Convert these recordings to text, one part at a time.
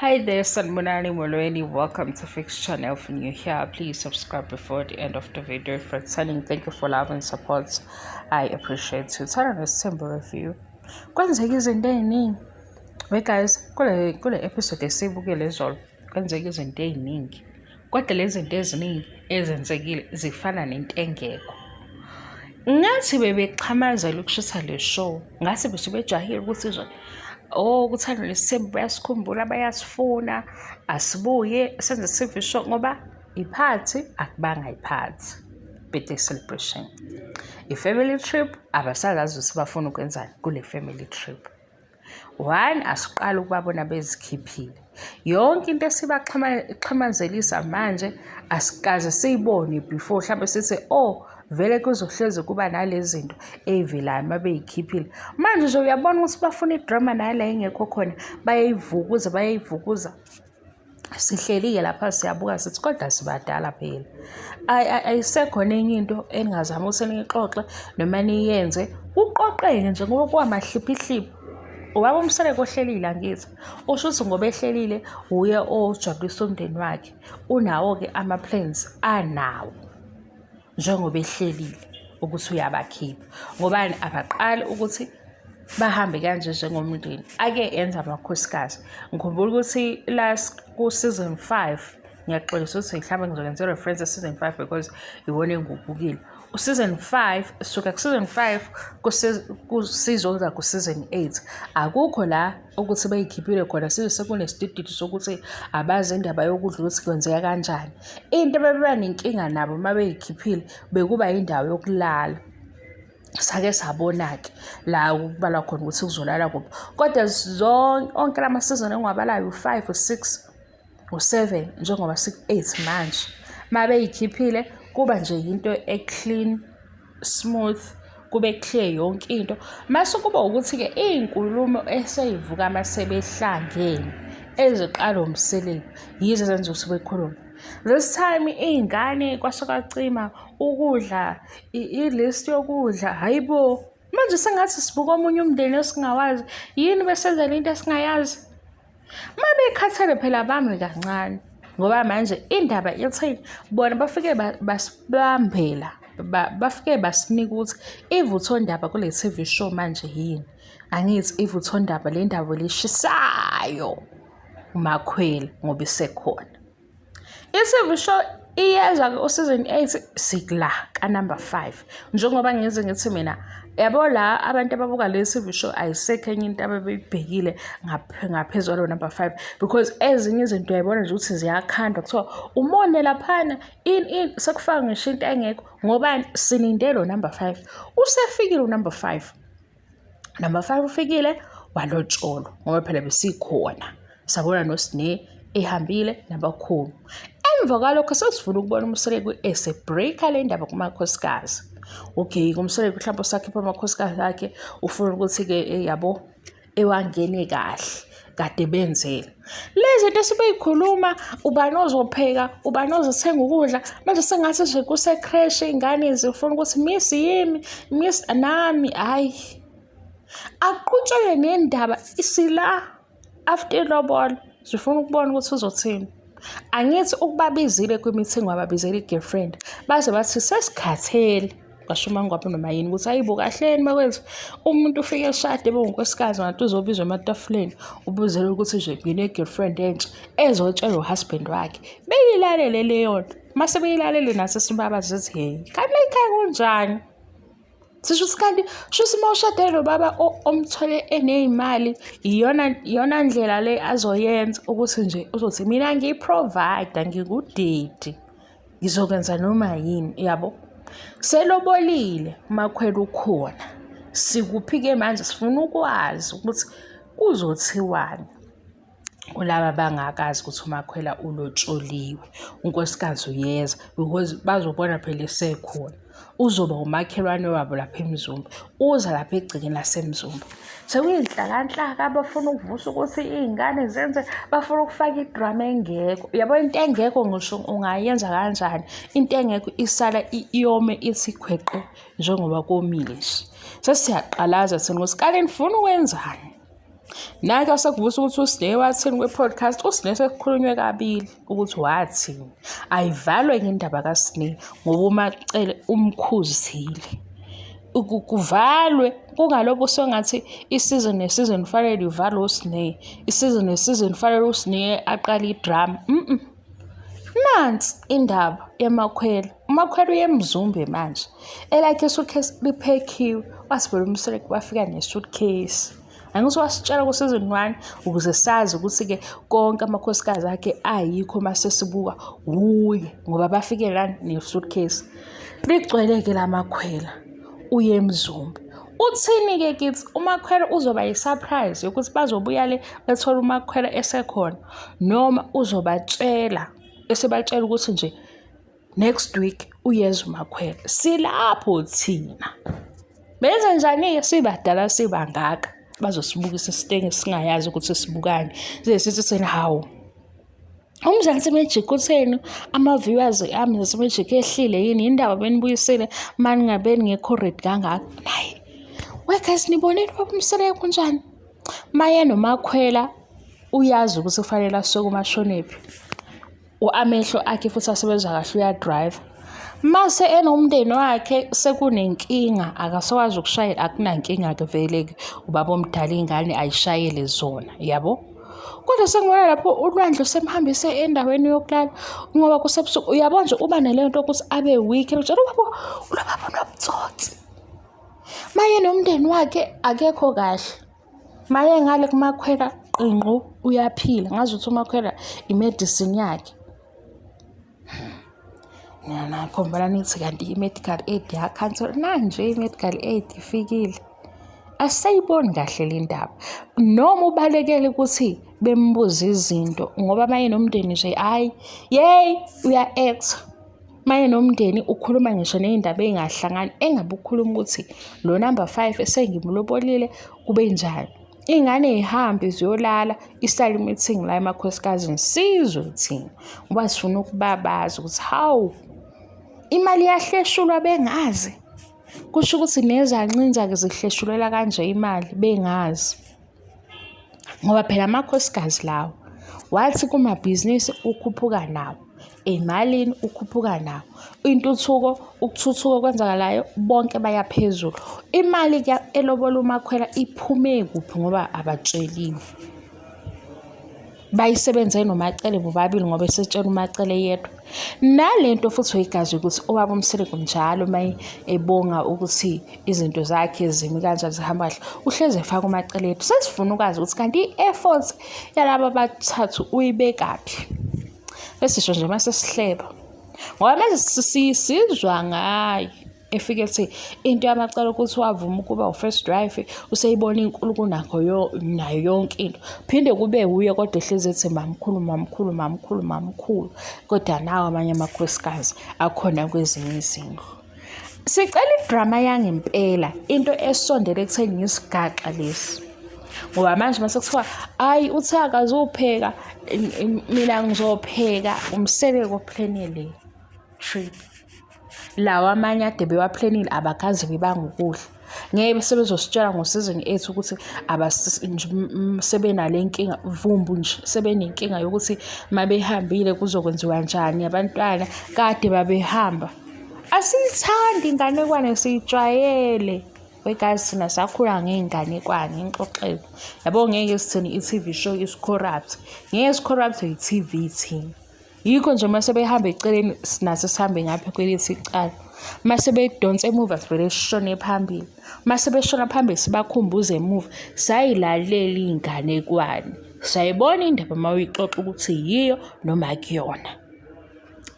Hi there, Sanibonani Molweni. Welcome to Fix Channel. If you're new here, please subscribe before the end of the video. If returning, thank you for love and support. I appreciate you. Thanda nesithembu review. Kwenzeka izinto ey'ningi. We guys, kule episode esiyibukele izolo, kwenzeka izinto ey'ningi. Kodwa lezi zinto eziningi ezenzekile zifana nento engekho. Ngathi bebexhamazela ukushisa le show, ngathi besebejahile ukuthi nje oh kuthando nesithembu bayasikhumbula bayasifuna asibuye senze TV show ngoba iphathi akubanga iphathi birthday celebration i-family trip abasazazi ukuthi bafuna ukwenzani kule family trip. One, asiqali ukubabona bezikhiphile. Yonke into esibaxhamazelisa manje asikaze siyibone before mhlawumbe sithi oh vele kuzohlezi kuba nalezi zinto ey'velayo uma bey'khiphile. Manje nje uyabona ukuthi bafuna idrama nala engekho khona bayayivukuza bayayivukuza. Sihleli-ke lapha siyabuka sithi kodwa sibadala phela. Ayisekhona enye into eningazama ukuthi niyixoxe noma niyenze kuqoqeke nje ngoba kuwamahliphihliphi. Ubaba uMseleku ohlelile angithi, usho ukuthi ngoba ehlelile wuye ojabulisa umndeni wakhe. Unawo-ke ama-plans anawo njengoba ehlelile ukuthi uyabakhipha. Ngobani? Abaqali ukuthi bahambe kanje njengomndeni. Ake enza amakhosikazi. Ngikhumbula ukuthi last ku-season 5 ngiyaxolisa ukuthi mhlawumbe ngizokwenza i-reference e-season 5 because iwona engubukile. U-season 5 suka ku-season 5 kusizoza ku-season 8 akukho la ukuthi beyikhiphile khona size sekunesidididi sokuthi abazi indaba yokudla ukuthi kwenzeka kanjani. Into ebebeba nenkinga nabo uma beyikhiphile bekuba indawo yokulala. Sake sabona-ke la kubalwa khona ukuthi kuzolalwa kuphi kodwa zonke onke lama season engiwabalayo u-five, u-six, u-seven njengoba siku-eight manje uma beyikhiphile kuba nje yinto e-clean smooth kube clear yonke into mase kuba ukuthi-ke iy'nkulumo eseyivuka uma sebehlangene eziqala umseleku yizo ezenza ukuthi bekhulume. This time iy'ngane kwase kwacima ukudla i-list yokudla hhayi bo manje sengathi sibuka omunye umndeni esingawazi yini besenzela into esingayazi uma bekhathele phela bami kancane ngoba manje indaba ithini bona bafike basibambela bafike basinika ukuthi ivuthondaba kule TV show manje yini angithi ivuthondaba le ndaba lishisayo uMakhwela ngoba isekhona. I-TV show iyeza-ke u-season 8 sikula ka-number 5 njengoba ngize ngithi mina yabo la abantu ababuka le TV show ayisekho enye into abebeyibhekile ngaphezu kwalo number 5 because ezinye izinto uyayibona nje ukuthi ziyakhandwa kuthiwa umone laphana in in sekufaka ngisho into engekho ngobani silinde lo number 5 usefikile unumber 5. Number 5 ufikile walotsholwa ngoba phela besikhona sabona noSne ehambile nabakhulu. Emva kwalokho sesifuna ukubona uMseleku esebreaker le ndaba kumakhosikazi. Okay, uMseleku mhlawumbe usakhipha amakhosikazi akhe ufuna ukuthi-ke eh, yabo ewangene kahle kade benzela lezi zinto esibeyikhuluma ubani ozopheka ubani ozothenga ukudla manje sengathi nje kuse-creche iy'ngane zifuna ukuthi miss yimi miss nami hhayi aqhutsheke nendaba isila after ilobolo zifuna ukubona ukuthi uzothini angithi ukubabizile kwi-meeting wababizela i-girlfriend baze bathi sesikhathele kwasho uMangwabe noma yini ukuthi ayibo kahleni bakwethu umuntu ufike eshade ebe unkosikazi ngathi uzobizwa ematafuleni ubuzele ukuthi nje ngine-girlfriend entsha ezotshela uhusband wakhe beyilalele leyo nto mase beyilalele naso sibabaza ukuthi hey kanti ekhaya kunjani sisho ukuthi kanti shuthi uma ushadele nobaba omthole eney'mali iyona iyona ndlela le azoyenza ukuthi nje uzothi mina ngiyi-provider ngingudidi ngizokwenza noma yini yabo selobolile umakhwela ukhona sikuphi-ke manje sifuna ukwazi ukuthi kuzothiwani kulaba abangakazi ukuthi umakhwela ulotsholiwe unkosikazi uyeza because bazobona phela esekhona uzoba umakhelwane wabo lapha eMzumbe uza lapha egcekeni laseMzumbe sekuyinhlakanhlaka bafuna ukuvusa ukuthi iy'ngane zenze bafuna ukufaka idrama engekho uyabo into engekho ngisho ungayenza kanjani into engekho isala iyome ithi khweqe njengoba komile nje sesiyaqalaza thina ukuthi kale nifuna ukwenzani. Nake sekuvusa ukuthi uSne wathini kwi-podcast, uSne sekukhulunywe kabili ukuthi wathini. Ayivalwe ngendaba kaSne ngoba uMaCele umkhuzile. Kuvalwe kungalobu sengathi isizini nesizini kufanele ivalwe uSne, isizini nesizini kufanele uSne aqale idrama. Nansi indaba yamakhwela. Umakhwela uye eMzumbe manje. Elakhe isuitcase liphekhiwe. Wasivela umseleku wafika nesuitcase. Angithi wasitshela ku-season 1 ukuze sazi ukuthi-ke konke amakhosikazi akhe ayikho uma sesibuka wuye ngoba bafike la ne-suitcase. Ligcwele-ke la makhwela uye eMzumbe. Uthini-ke kithi uMakhwela uzoba yi-surprise yokuthi bazobuya le bethole uMakhwela esekhona noma uzobatshela esebatshela ukuthi nje next week uyeza uMakhwela. Silapho thina. Benze njani-ke sibadala sibangaka bazosibukisa isitenge singayazi ukuthi sibukani size sithi sena hawu UMzansi Magic utheni ama-viewers aMzansi Magic ehlile yini indaba benibuyisile mani ngabe ningekho ready kangaka naye we guys nibonile ubaba uMseleku kunjani maye noMakhwela uyazi ukuthi kufanele asuke uMashonephi amehlo akhe futhi asebenza kahle uyadrayiva mase enomndeni wakhe sekunenkinga akasakwazi ukushayela akunankinga-ke vele-ke ubaba omdala iy'ngane ayishayele zona yabo. Kodwa sengibona lapho uLwandle usemhambise endaweni yokulala ngoba kusebusuku uyabo nje uba naleyo nto ukuthi abe weak utshela ubaba lo baba unobutsotsi. Maye nomndeni wakhe akekho kahle. Maye ngale kuMakhwela qingqo uyaphila ngazi ukuthi uMakhwela imedicine yakhe. Nakhombela nithi kanti i-medical aid yakhansela nanje i-medical aid ifikile. Asisayiboni kahle le ndaba. Noma ubalekele ukuthi bembuze izinto ngoba maye nomndeni nje hhayi yeyi uya-act-a. Maye nomndeni ukhuluma ngisho ney'ndaba ey'ngahlangani engabe ukhuluma ukuthi lo number five esengimlobolile kube njani. Iy'ngane y'hambe ziyolala isale i-meeting la emakhosikazi sizwe thina ngoba sifuna ukubabaza ukuthi hawu imali iyahleshulwa bengazi. Kusho ukuthi nezancinza-ke zihleshulelwa kanje imali bengazi. Ngoba phela amakhosikazi lawo wathi kumabhizinisi ukhuphuka nawo, ey'malini ukhuphuka nawo, intuthuko ukuthuthuka okwenzakalayo bonke baya phezulu. Imali-ke elobola uMakhwela iphume kuphi ngoba abatsheliwe. Bayisebenze noMaCele bobabili ngoba esetshela uMaCele yedwa. Nale nto futhi uyigazi ukuthi ubaba uMseleku njalo uma ebonga ukuthi izinto zakhe zimi kanjani zihamba kahle uhlezi efaka uMaCele yedwa. Sesifuna ukwazi ukuthi kanti i-effort yalaba abathathu uyibekaphi. Esisho nje mase sihleba. Ngoba manje sizwa ngaye efike ethi into yamacala ukuthi wavuma ukuba u-first drive useyibona inkulu kunakho yo nayo yonke into phinde kube wuye kodwa ehlezi ethi mamkhulu mamkhulu mamkhulu mamkhulu kodwa nawo amanye amakhosikazi akhona kwezinye izindlu sicela idrama yangempela into esondele ekutheni ngisigaxa lesi ngoba manje mase kuthiwa ayi uthe akazopheka mina ngizopheka umsebeko oplanele trip Lawa amanye ade bewaplanile abakaze bebanga ukudla. Ngeke sebezositshela ngo-season 8 ukuthi sebenale nkinga vumbu nje sebenenkinga yokuthi mabehambile kuzokwenziwa njani abantwana kade babehamba. Asiyithandi inganekwane siyijwayele. We guys thina sakhula ngey'nganekwane inxoxelo. Yabo ngeke sithini i-T_V show is-corrupt. Ngeke si-corrupt-we i-T_V thina. Yikho nje uma sebehamba eceleni naso sihambe ngapha kwelithi icala. Uma sebedonsa emuva sivele sishone phambili. Uma sebeshona phambili sibakhumbuze emuva. Sayilalela iy'nganekwane. Sayibona indaba uma uyixoxa ukuthi yiyo noma akuyona.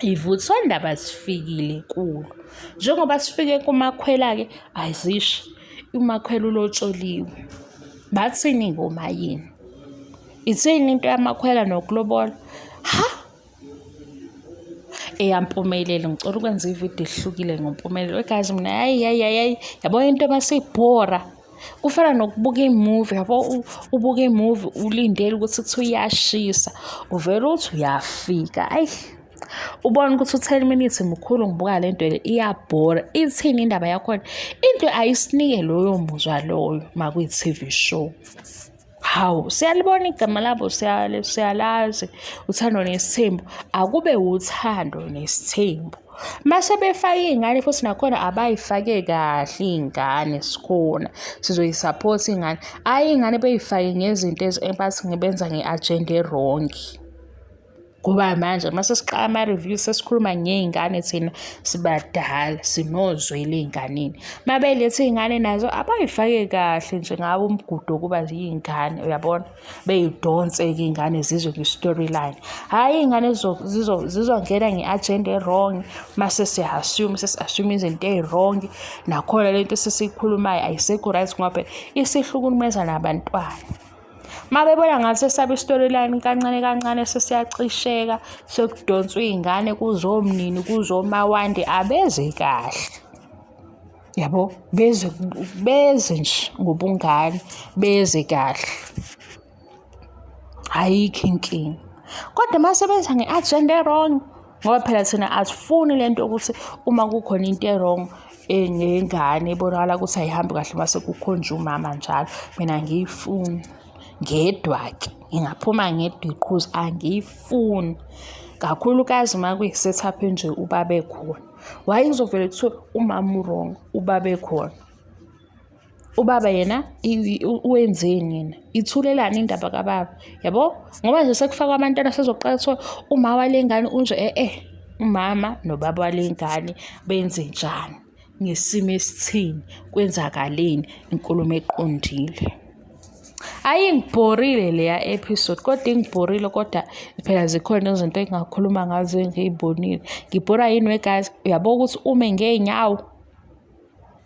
Ivuthondaba zifikile kulo. Njengoba sifike kumakhwela-ke azisho. Umakhwela ulotsholiwe. Bathini ngomayini? Ithini into yamakhwela nokulobola? Ha! Eyampumelelo ngicela ukwenza ividiyo ehlukile ngompumelelo. We guys mina hayi hayi hayi yabo into maseyibhora. Kufana nokubuka imuvi yabo ubuka imuvi ulindele ukuthi kuthiwa iyashisa uvele uthi uyafika ayi ubona ukuthi u-10 minutes mkhulu ngibuka le nto le iyabhora ithini indaba yakhona into ayisinike loyo muzwa loyo makuyi-TV show. Hawu, siyalibona igama labo, siyalazi uthando nesithembu. Akube uthando nesithembu. Mase befake iy'ngane futhi nakhona abayifake kahle iy'ngane sikhona sizoyi-support iy'ngane. Hhayi iy'ngane bey'fake ngezinto ebathi ngibenza nge-agenda e-wrong. Ngoba manje uma sesiqala ama-review sesikhuluma ngey'ngane thina sibadala sinozwela ey'nganeni. Uma beletha iy'ngane nazo abayifake kahle nje ngawo umgudu wokuba yiy'ngane uyabona. Beyidonse-ke iy'ngane zizwe nge-storyline. Hhayi iy'ngane zizongena nge-agenda e-wrong mase siya-assume sesi-assume izinto ey'wrong. Nakhona lento esesiyikhulumayo ayisekho right ngoba phela isihlukumeza nabantwana. Uma bebona ngathi sesaba i-storyline kancane kancane sesiyacisheka sekudonswa iy'ngane kuzomnini kuzomawande abeze kahle yabo beze beze nje ngobungane beze kahle ayikho inkinga kodwa uma sebenza nge-agenda e-wrong ngoba phela thina asifuni le nto ukuthi uma kukhona into e-wrong ngengane ebonakala ukuthi ayihambi kahle mase kukhonjwa umama njalo mina angiyifuni ngedwa-ke ngingaphuma ngedwa iqhuzu angiyifuni kakhulukazi uma kuyi-setup enje ubaba ekhona why kuzovele kuthiwe umama u-wrong ubaba ekhona ubaba yena wenzeni yena ithulelani indaba kababa yabo ngoba nje sekufakwa abantwana sezoqala kuthiwa uma wale ngane unje e-e umama nobaba wale ngane benze njani ngesimo esithini kwenzakaleni inkulumo eqondile ayingibhorile leya episode kodwa ingibhorile kodwa phela zikhona izinto engingakhuluma ngazo engiyibonile ngibhora yini wegazi uyabo ukuthi ume ngey'nyawo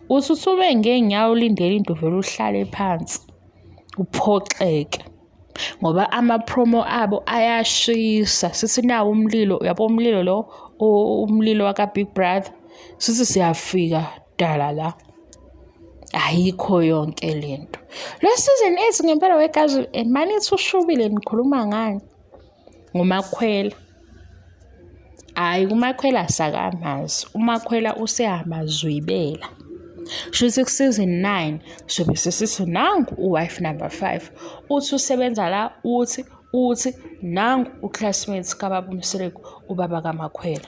Ususuke ngey'nyawo ulindele into uvele uhlale phansi uphoxeke ngoba ama-promo abo ayashisa. Sithi nawu umlilo, uyabo umlilo lo umlilo waka-Big Brother, sithi siyafika dala la. Ayikho yonke le nto. Lo season 8 ngempela wegazi manithi ushubile nikhuluma ngani? NguMakhwela. Hhayi uMakhwela asakamazi, uMakhwela useyamazwibela. Shuthi ku-season 9 sobe sesithi nangu u-wife number 5 uthi usebenza la uthi uthi nangu u-classmate kababa uMseleku ubaba kaMakhwela.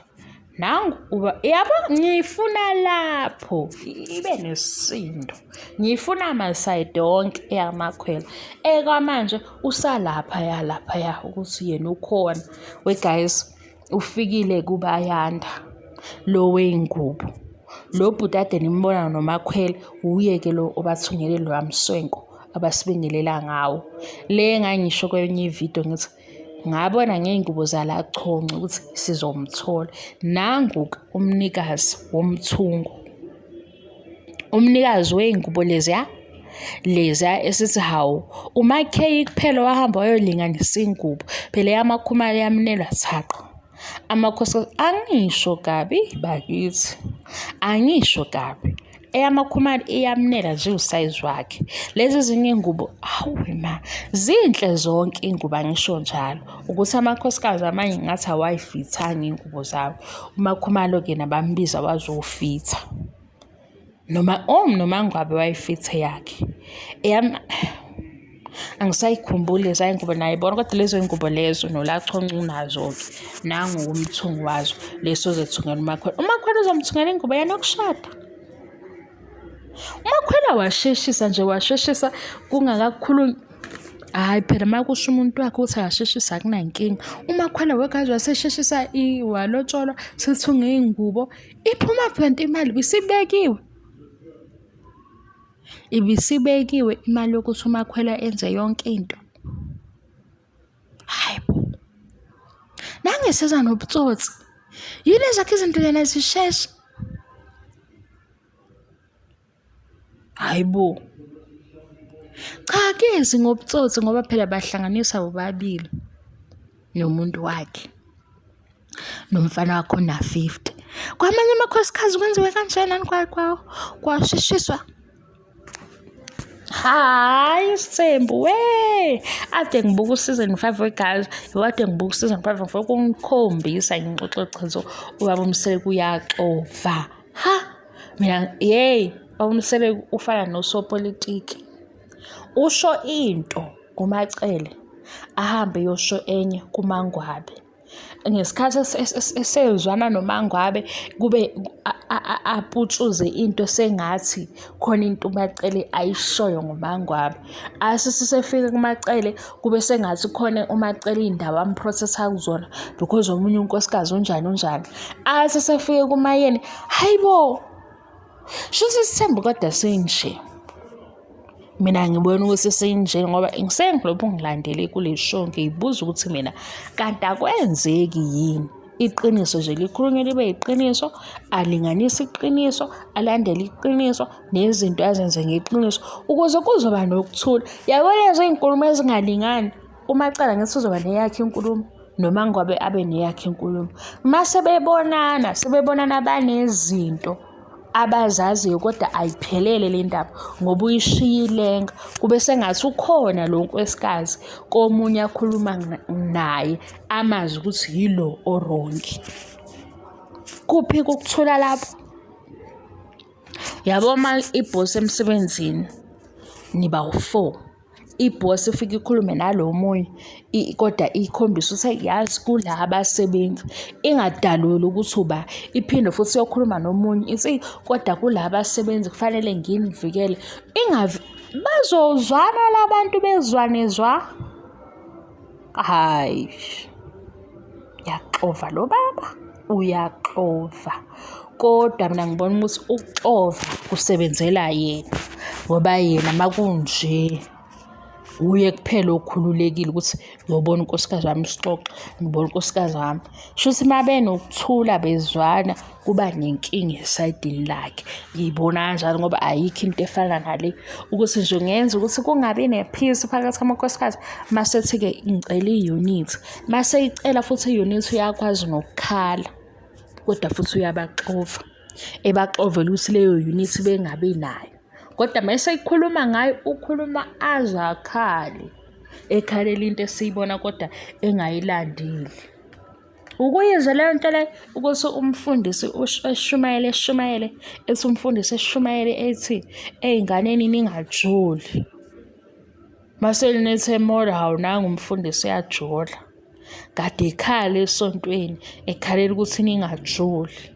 Nangu uba yabo ngiyifuna lapho ibe nesindo. Ngiyifuna masayidi onke eyamakhwela. Ekwamanje usalapha ya lapha ya ukuthi yena ukhona. We guys ufikile kubayanda lo wey'ngubo. Lo bhuti ade nimbona nomakhwela wuye-ke lo obathungele loya mswenko abasibingelela ngawo. Le engangisho kwenye ividiyo ngithi Ngabona ngey'ngubo zala chonco ukuthi sizomthola. Nangu-ke umnikazi womthungo. Umnikazi wey'ngubo leziya, leziya esithi hawu, uMakheyi kuphela wahamba wayolinganisa ingubo. Phela eyamaKhumalo yamnelwa thaqa. Amakhosikazi, angisho kabi bakithi, angisho kabi. EyamaKhumalo iyamnela nje usayizi wakhe. Lezi ezinye iy'ngubo, hawu ma, zinhle zonke iy'ngubo angisho njalo. Ukuthi amakhosikazi amanye ngathi awayifithanga iy'ngubo zabo. UMaKhumalo-ke yena bambiza wazofitha. Noma oh noma ngabe wayefithe yakhe. Eyami angisayikhumbuli leziya y'ngubo nayibona kodwa lezo y'ngubo lezo nolachonca unazo-ke nangu umthungi wazo leso ozethungela umakhwela. Umakhwela uzomthungela ingubo yanokushada. Umakhwela washeshisa nje washeshisa kungakakhulunywa. Hhayi phela uma kusho umuntu wakhe ukuthi akasheshise akunankinga. Umakhwela wegazi wasesheshisa walotsholwa sethunga iy'ngubo. Iphuma kanti imali ibisibekiwe. Ibisibekiwe imali yokuthi uMakhwela enze yonke into. Hhayi bo. Nangeseza nobutsotsi. Yini ezakhe izinto yena zisheshe? Hhayi bo. Cha akezi ngobutsotsi ngoba phela bahlanganisa bobabili nomuntu wakhe. Nomfana wakhe ona-50. Kwamanye amakhosikazi kwenziwe kanjena kwashishiswa. Hayi isithembu we ade ngibuka u-season 5 wegazi ade ngibuka u-season 5 ngifuna ukungikhombisa ngixoxe chazo ubaba uMseleku uyaxova ha mina yey ubaba uMseleku ufana nosopolitiki usho into. kuMaCele, ahambe eyosho enye kuMaNgwabe. Ngesikhathi esezwana noMaNgwabe kube aputshuze into sengathi khona into uMaCele ayishoyo ngoMaNgwabe. Asesefika kuMaCele kube sengathi khona uMaCele iy'ndaba amprocess-a kuzona because omunye unkosikazi unjani unjani. Asesefike kuMaYeni, hhayi bo! Shuthi isithembu kodwa sinje. Mina ngibona ukuthi sinje ngoba ngisengilokhu ngilandele kule show ngiyibuza ukuthi mina kanti akwenzeki yini iqiniso nje likhulunywe libe yiqiniso, alinganise iqiniso, alandele iqiniso nezinto azenze ngeqiniso ukuze kuzoba nokuthula. Yabo lezo iy'nkulumo ezingalingani, uMacala ngithi uzoba neyakhe inkulumo noma ngabe abe neyakhe inkulumo. Uma sebebonana, sebebonana banezinto abazaziyo kodwa ayiphelele le ndaba ngoba uyishiya ilenga kube sengathi ukhona lo nkosikazi komunye akhuluma naye amazi ukuthi yilo orongi. Kuphi ukuthula lapho? Yabo uma ibhosi emsebenzini niba u-four. Ibhosi ifike ikhulume nalo omunye kodwa ikhombise ukuthi yazi kula abasebenzi ingadaluli ukuthi uba iphinde futhi iyokhuluma nomunye ithi kodwa kula abasebenzi kufanele nginivikele ingavi bazozwana labantu bezwane zwa. Hhayi, uyaxova lo baba, uyaxova. Kodwa mina ngibona ukuthi ukuxova kusebenzela yena ngoba yena uma kunje wuye kuphela okhululekile ukuthi ngiyobona unkosikazi wami sixoxe, ngibona unkosikazi wami. Shuthi uma benokuthula bezwana kuba nenkinga esayidini lakhe. Ngiyibona kanjalo ngoba ayikho into efana nale ukuthi nje ngenza ukuthi kungabi ne-peace phakathi kwamakhosikazi. Mase ethi-ke ngicela i-unit, mase eyicela futhi i-unit uyakwazi nokukhala kodwa futhi uyabaxova, ebaxovela ukuthi leyo unit bengabi nayo. Kodwa mese ekhuluma ngayo ukhuluma aze akhale, ekhalela into esiyibona kodwa engayilandeli. Ukuyizwa leyo nto leyo ukuthi umfundisi eshumayele eshumayele ethi umfundisi eshumayele ethi ey'nganeni ningajoli. Mase nithi emall hawu nangu umfundisi uyajola. Kade ekhala esontweni ekhalela ukuthi ningajoli.